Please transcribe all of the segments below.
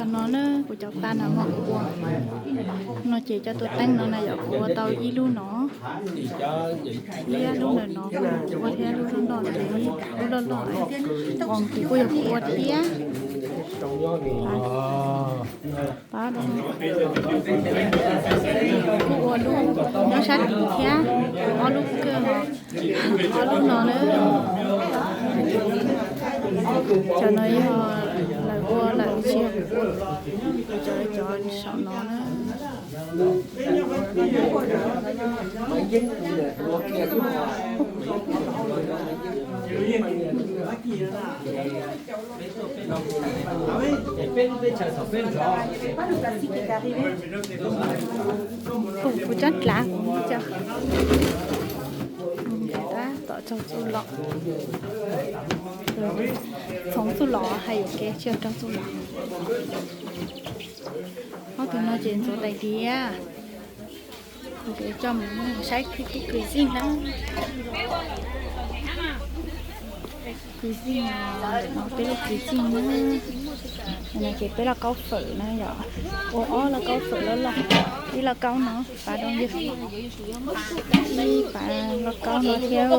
Cov no na, kuv cov pa no mas kuv ua no ces cov tuaj teeb no na yog kuv ua tau ib lub no, thiab lub ntawm no kuv ua thiab lub loj loj ces lub loj loj, qos kuv kuj yog kuv ua thiab. Pab kuj ua lub nyob sab tid thiab, ob lub kawg, ob lub no na. Cov no yog lawv ua lawm tsis yog kuv ua, cov cov saum no na. Kuv tsob dlav kuv tab tom tsaug txuj lom, txhoov txuj lom hais yuam kev tsis yog raug txuj lom. Ob tug no ces ntxuav tais diav, ces coj mus saib kwv tij kwv tij na. Kwv tij no, peb lub kwv tij na. No ces peb lauj kaub fawm na yom, ua ob lauj kaub fawm loj loj, ib lauj kaub no pas doo yawg, ib pas lauj kaub no thiab.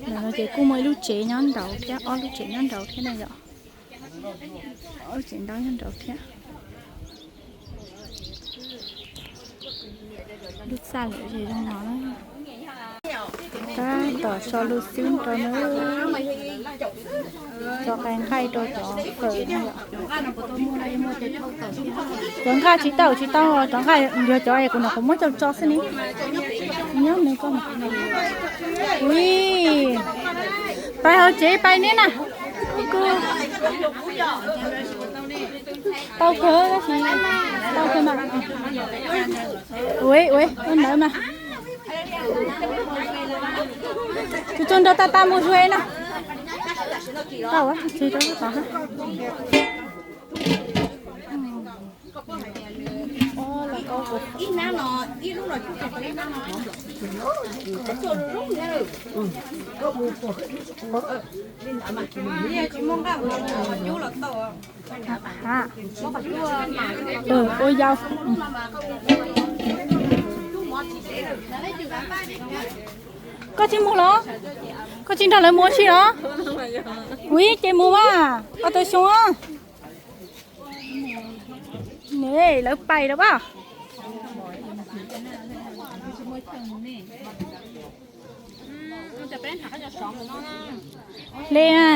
Ntawm no ces kuj muaj ib lub tsev nyob nraud thiab, ob lub tsev nyob nraud thiab na yom. Ob lub tsev ntaub nyob nraud thiab. Lub txaj lawm ces zoo no na. Tab tom so lus xwb rau na. Cov qe nqaij rau cov fawm no yom. Cov nqaij tsis tau tsis tau, cov nqaij yog cov es kuv nyuam qhuav muab coj tso xwb ne. Nyob nws koj. Ui, pais hauv tsev pais neb na. Tau kawg tab sis tau kawg mas. Ui ui, ua ntawd mas. Tus tug nrog tag tag mus zuag na. Tau, tsis rau tod. Ua yau. Koj tsis mus los? Koj tsis nrog lawv mus ua si los? Ui, ces mus mas, ob tug xyoo. Ne, lawv pais lawm as. Hle na.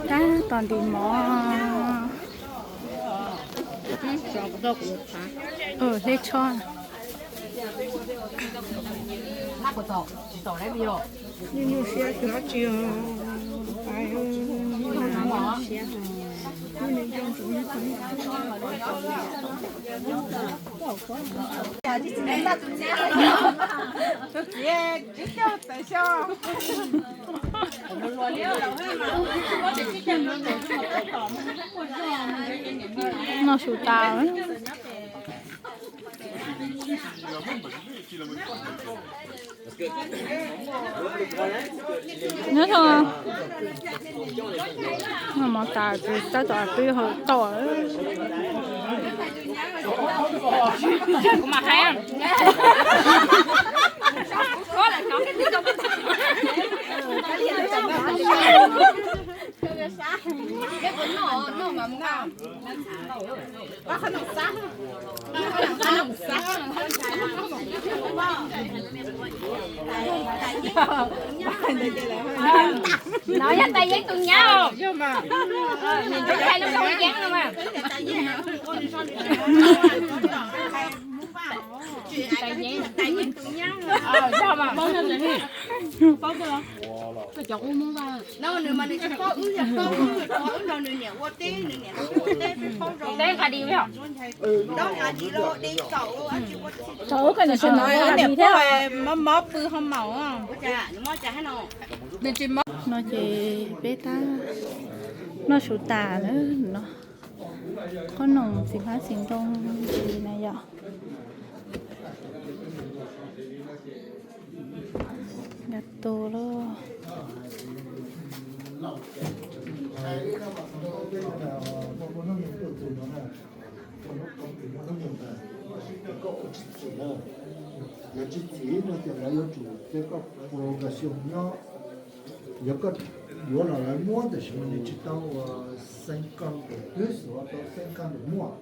Tab tom ntim mov. Hle tsho. Noj su tas. Nyob zoo, noj mov tas ces tab tom pib hau tau. No yog tais yeeb tus nyab. Tais yeeb no mas. Tais yeeb tus nyab. Nws mas nws tsis paub wb, yog paub wb, wb nrog nws niam ua teb, nws niam ua teb peb paub zoo. Teb nqa di los. Thaum wb koj niam tsis hnov niam paub mob pw ho maum. No ces peb tab noj su tas lawm no. Qhob noom txiv hmab txiv ntoo ntsis na yom. Nkag tus lawm. Lawv tsis txiv no ces lawv yuav tsum cia koj prolongation nyob. Yog koj yuav los lawv muab, tab sis mas nws tsis tau ua cinquante plus, tau cinquante muaj,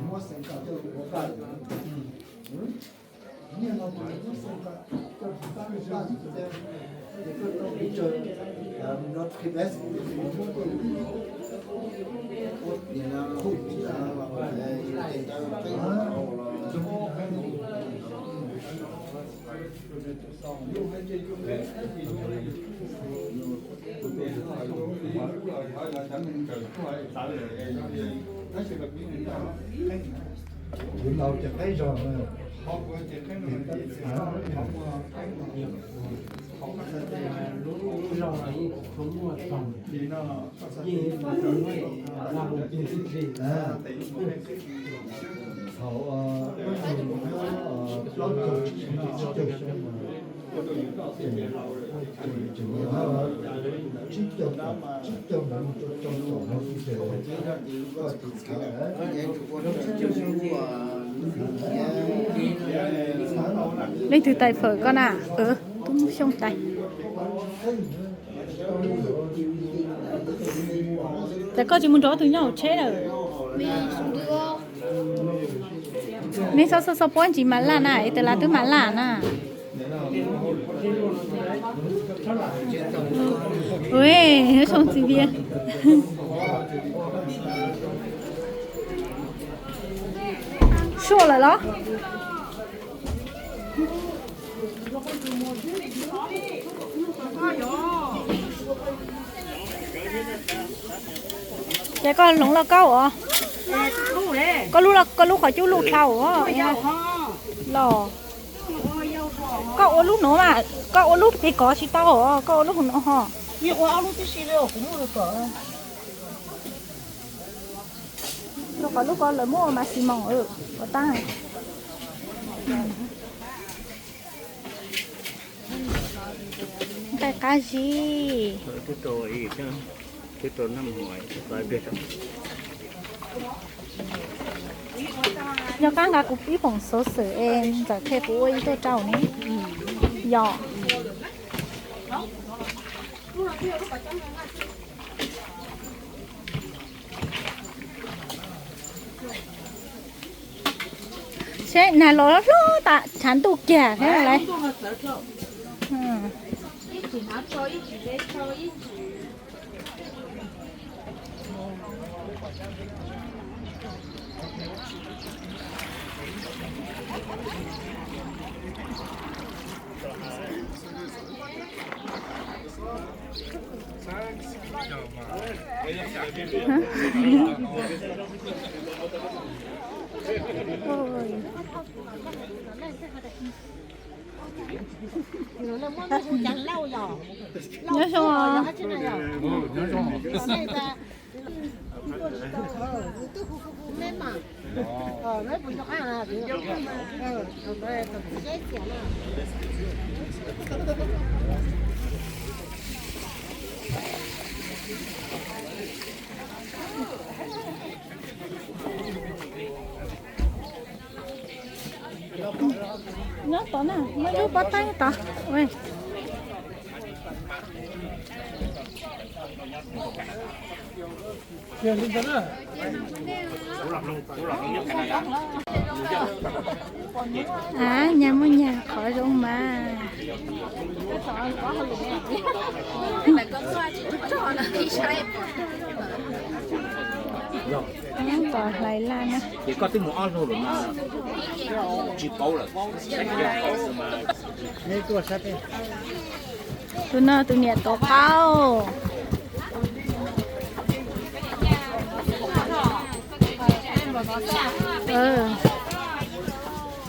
muab cinquante coj los ua paj. Niaj no ces muab cinquante coj los ua paj, ces koj tau pes tsawg, no trimestre, Leej twg tais fawm koj na? Tub Xyooj tais. Ces koj tsis mus nrog tus nyob hauv tsheb lawm? Nej txhob xov xov puab ntsis mas laj na, es tas las twb mas laj na. Ua, zoo txiv vias. Suaj lawm los? Ces koj hloov los koj ua, koj lub qhov cub luj dhau los? Koj ua lub nuav mas, koj ua lub peg kov tsis tau, koj ua lub nuav ho. Rau qhov lub ko lawv muab ua mas xi moos ua tag. Nqaij qab zib. Yog koj nqa kuv ib poom xov xwm es ntxawm qhia kuv ua ib tuaj rau ne. Yog. Seb nag los hlob tas tshav ntuj kiag thiab lawm. Nyob zoo. Nyob tod na, muaj ib lub pob tawb tod. A, nyag muaj nyag qhov zoo mas. Pom hlais laj na. Ces koj twb mus ob hnub lawm mas tsis paub lawm. Tus no tus niam tuav qaub.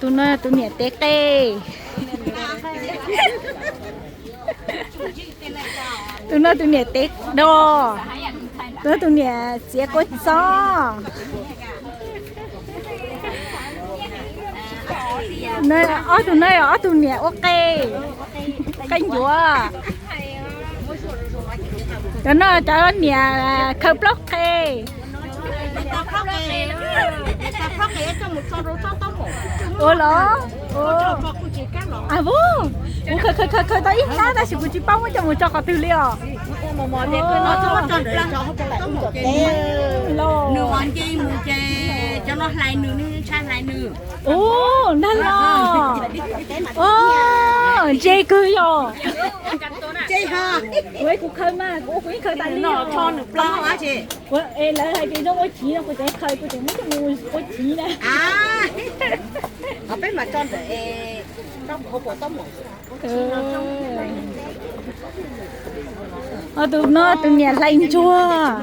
Tus no tus niam tev qe. Tus no tus niam tev do. Tus niam txiav kua txob. Ob tug no yog ob tug niam ua qe, qe ncuav. Cov no cov niam khaws plaub qe. Ua los, kuv khaws khaws khaws tau ib hnab tab sis kuv tsis paub muab coj mus tso qhov twg li os. Nws ua nce mus ces cov no hlais nws, nws ntshai hlais nws. Ub, ntag los. Ub, ntse kawg yog. Kuv, kuv khaws mas, kuv ua kuv ib khaws tas li no. Es lawv hais tias zoo ua chiv no kuv tseem khaws, kuv tseem muab coj mus ua chiv na. Ho tus no tus niam hlais ntsuag.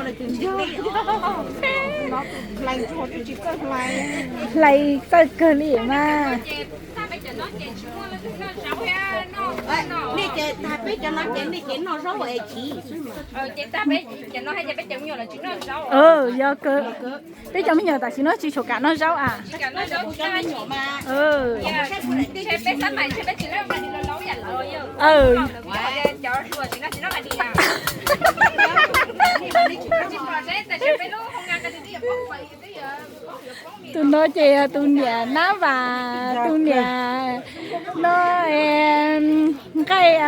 Hlais txawj kawg li mas. Yog kawg, peb cov me nyuam tam sim no tsis tshua kam noj zaub a. Tus no ces yog tus niam nab vas, tus niam no nqaij,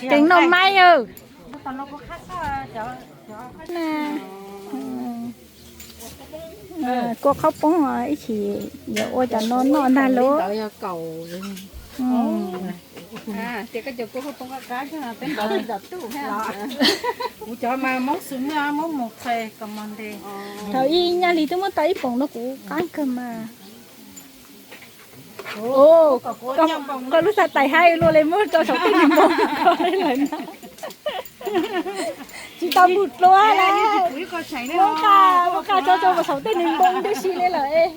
keev noj maib. Kua qhaub poob ib chim yuav ua cov no noj ntag lauj. Kuv cov mas Hmoob xwb, Hmoob mus txhais kom mos ntes. Thaum ub Nyaj Lis twb muab tau ib poom no kuv qab kawg mas. Koj lub xav tais haib luaj li, muab rau saum tej nws npoo ko li lawm na. Tsis tau mus dua lawm. Muab nqa, muab nqa tso rau saum tej nws npoo tib si li lawm.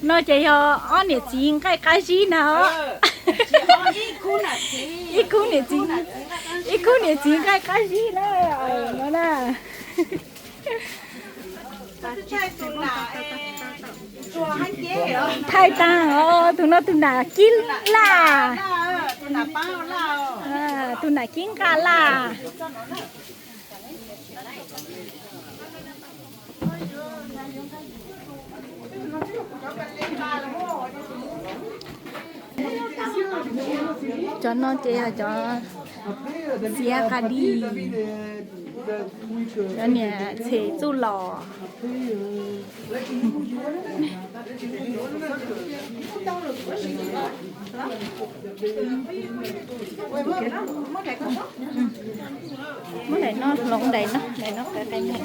No ces yog ob niam txiv nqaij qab zib na. Ib khub niam txiv, ib khub niam txiv nqaij qab zib na. No na. Thaij tag os, tus no tus nam kib laj, tus nam kib nqa laj. Cov no ces yog cov txiav qas dis, cov niam txhem txuj lom. Muab daim no hloov daim no, daim no qe qe me.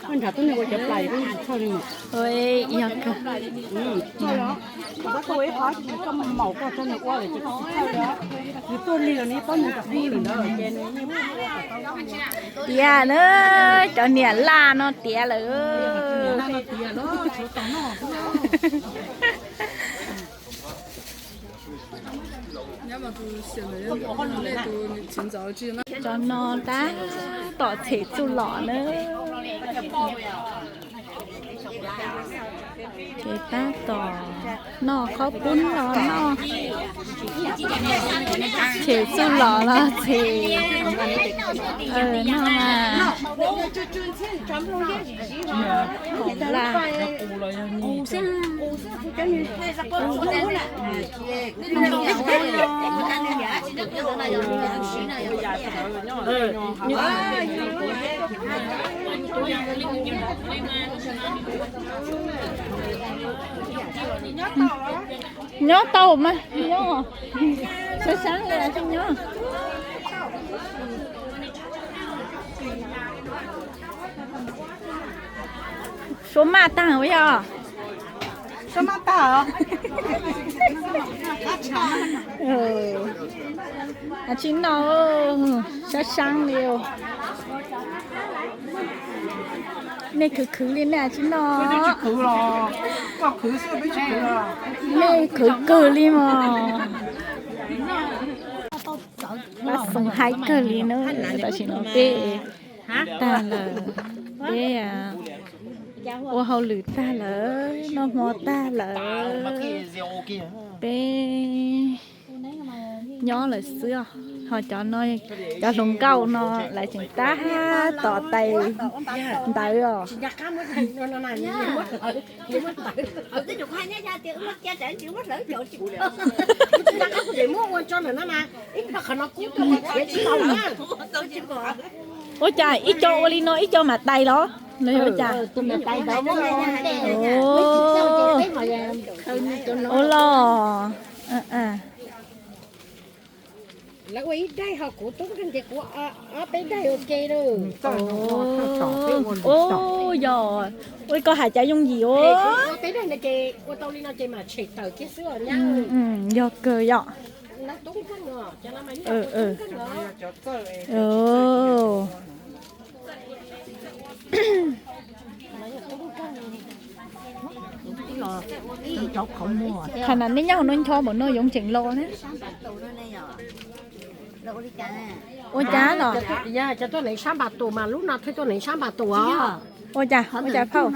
Koj nrog tub niag ua cov plas koj tsis txhawj li mas. Yog kawg. Koj ua ib qho koj maum koj txog nws ua lawm ces koj tsis txhawj li. Nws tuaj lig los nws paub nws nrog pub lwm ntawd ces nws yeej tiav na, cov niam laj no tiav lawm. Cov no tab tom txhem txuj lom na. Ces tab tom noj qhaub poob los noj, txhem txuj lom los txhem, noj mas. Hom laj. Nyob tau mas, nyob. Sab sab li tsis nyob. Sua maj tag ua yog. Sua maj tag os. Tsis no, sab sab li. Nej khwv khwv li nej tsis no. Nej khwv kawg li mos. Pab Xoom haib kawg li na, tam sim no peb tag lawm, peb ua hauj lwm tag lawm, noj hmo tag lawm, peb nyob lawm xwb os. Ho cov no, cov hluas nkauj no lawv tseem tab tom tais ntawv os. Ua cas ib co ua li no ib co mam tais los? Ua cas? Ua los. Lawv ua ib daim ho kuv tub nkeeg ces kuv ob peb daim ua ke lawm. Yog, ua koj hais cas yooj yim os. Ua peb daim no ces ua tau li no ces mam tshem tawm kiag xwb os nyab. Yog kawg yom. Qhov no nej nyob hauv no ncho npaum no yoov tseem los na. Ua cas los? Cov tuaj neev sab npas tus mas lub no thiaj tuaj neev sab npas tus os. Ua cas, ua cas phauj?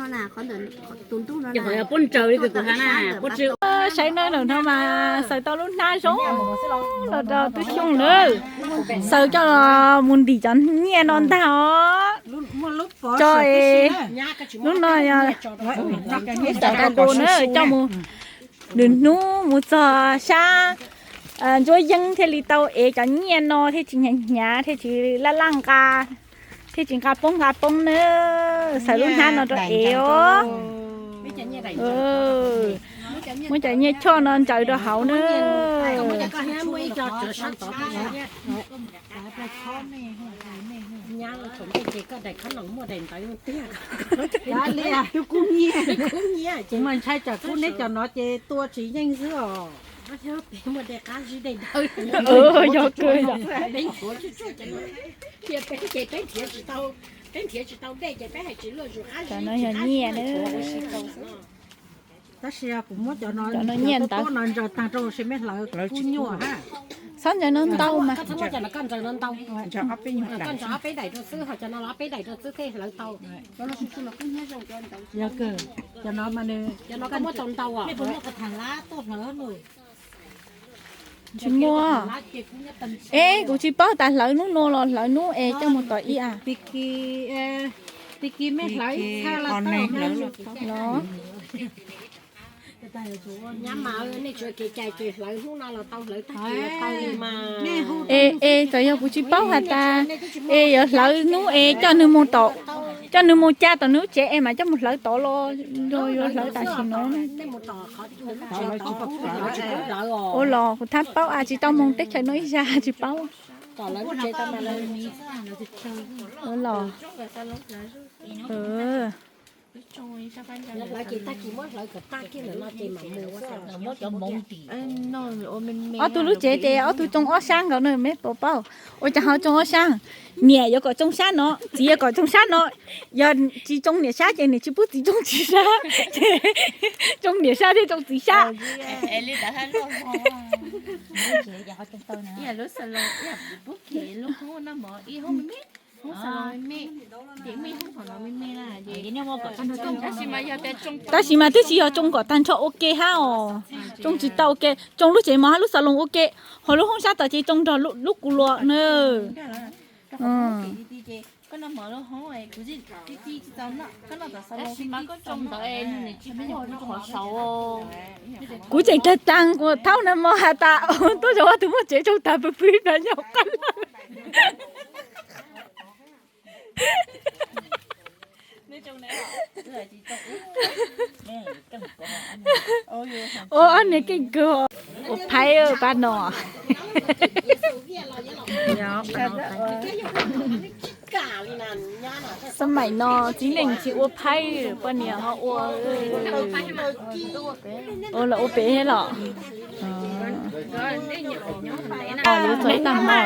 Saib no, no mas xaws tau lub hnab zoo los rau Tub Xyooj na. Xaws coj los mus ntim cov nyiaj no ntag os. Tso es lub no yog ib xav ka tus na coj mus nws hnub mus txog sab Ntsuab Yeeb thiaj li tau ev cov nyiaj no thiaj tsis hnyav hnyav thiaj tsis laj laj nqa, thiaj tsis nqa poob nqa poob na. Xaws lub hnab no rau ev os. Muab cov nyiaj choj no ntsaws rau hauv na. Kuv mas ntshai tsam kuv neb cov no ces tua tsis yeej xwb os. Yog kawg yom. Cov no yog nyiaj na. Tab sis kuv muab cov no, cov pob no ntsaws tag rau seb meb hlawv kub nyuaj hab. Txhob ntsaws no ntau mas. Yog kawg, cov no mas nws, cov no koj muab tau ntau os. Tsis muaj. Es kuv tsis paub tas hlawv hnub no los hlawv hnub es coj mus tom ib a. Tag kis meb hlawv ib txha los tau. Nyab mas nej tsuas kev cai ces hlawv hnub no los tau, hlawv tag kis los tau li mas. Es, es txawm yog kuv tsis paub has tas, es yuav hlawv hnub es coj nws mus tom, coj nws mus ca tom nws lub tsev es mas coj mus hlawv tod los, yuav hlawv tam sim no. Ua los kuv thab paub a, tsis tau moog teb chaws no ib zag tsis paub. Ua los. Ob tug lub tsev ces ob tug tsoo ob sab nkaus na, meb puas paub? Ua cas ho tsoo ob sab? Niam yuav kom tsoo sab no, txiv yuav kom tsoo sab no. Yog tsis tsoo niam sab ces niam tsis pub txiv tsoo txiv sab, ces tsoo niam sab thiab tsoo txiv sab. Tab sis mas twb tsis yog tsoo kom tag nrho ua ke hab os. Tsoo tsis tau ua ke, tsoo lub tsev mov hab lub xav loos ua ke, ho lub hoob sab tod ces tsoo nrog lub kuv luas na. Kuv tseem tag taag kuv thaub na mog has tas tuaj zaum ob tug muaj tsev tsoo tag pw pw ib plag nyob qab lawm. Ua ob niag keej kawg. Ua phaib pab no. Xab maim no txiv neej tsis ua phaib, poj niam ho ua, ua los ua pem thiab los. Yuav txog ib tag hmo.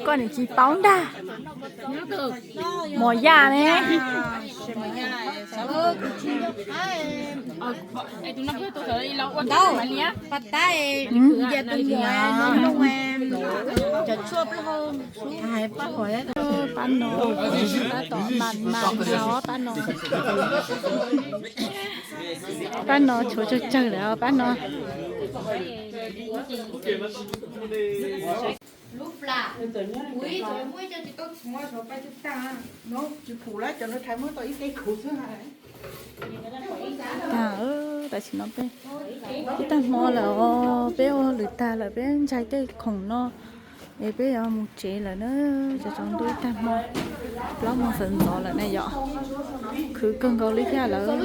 Koj nim tsis paub ntag. Mos yaj ne. Ntau, pas tab, yam tus muam no, cov tshuaj plaub hau. Pab no, pab tom mas mas no, pab no. Pab no tshuav tsawg tsawg lawm pab no. Tag, tam sim no peb ib tag hmo lawm os, peb ua lwm tag lawm, peb ntshai tej khoom no es peb yuav mus tsev lawm na. Tsaus ntuj ib tag hmo, plaub moos sawv ntxov lawm na yom. Khwv kawg nkaus li thiab lawm.